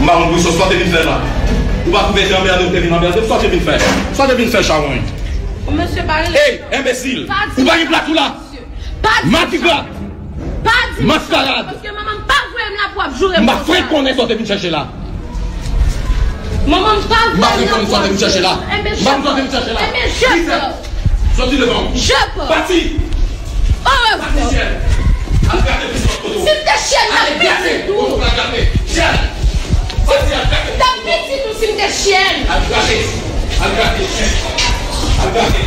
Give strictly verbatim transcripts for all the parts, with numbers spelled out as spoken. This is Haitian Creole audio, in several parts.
M pa konn pou sa w te vin fè la. Ou pa twouve se anmède w te vin anmède m? Sa w te vin fè? Sa w te vin fè, chawony? Mesye, pa rele. Ey, enbesil! Ou pa gen plat ou la? Matigra! Maskarad! Paske manman m pa voye m la pou w ap joure m konsa. M pa frenk konnen sa w te vin chèche la. Manman m pa voye m la pou w ap joure m konsa. M pa frenk konnen sa w te vin chèche la. M pa frenk konnen sa w te vin chèche la. Enben, je pars. Soti devan m. Je pars. Pati! Pati, Jèn! Al grate pis lòt kote w. Si m te Jèn, m ap pitit ou. Al grate. Jèn! Pati, al grate. M t ap pitit ou si m te Jèn. Al grate. Al grate, Jèn. Al grate.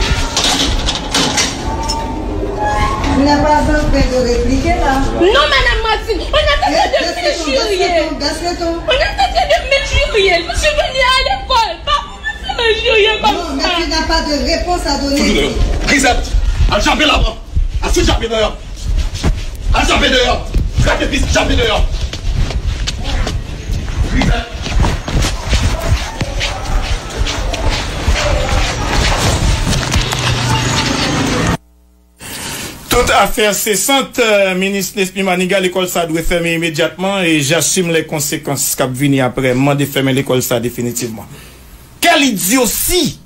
Vous n'êtes pas en train de répliquer là? Non, madame Martine, on est en train de m'injurier. Baisse le ton, baisse le ton, baisse le ton. On est en train de m'injurier. Monsieur venu à l'école, pas pour me faire injurier comme ça. Non, mais tu n'as pas de réponse à donner. Grisette, al chape la. Al fout chape deyò. Al chape deyò. Grate pis, chape deyò. Grisette. Tout afè sesant, euh, minis Nesmy Manigat, lekòl sa dwe fèmen imedyatman e j'assume les conséquences k ap vini aprè. M mande fèmen lekòl sa definitivman. Quelle idiotie!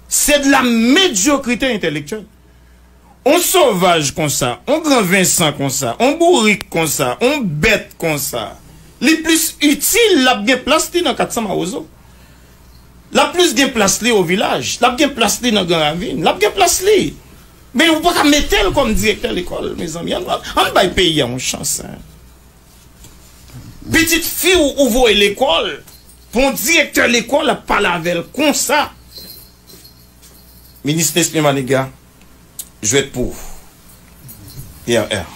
C'est de la médiocrité intellectuelle. On sovaj konsa, on gran vensan konsa, on bourik konsa, on bèt konsa, li plis itil, l ap gen plas li nan kat san mawozo. L ap plis gen plas li o vilaj, l ap gen plas li nan Gran Ravin, l ap gen plas li. Men ou pa ka mete l kòm direktè lekòl, mezanmi. Ann, ann bay peyi a yon chans, hein. Pitit fi w ou voye lekòl, pou yon direktè lekòl ap pale avè l konsa. Minis Nesmy Manigat, jwèt pou ou. R R.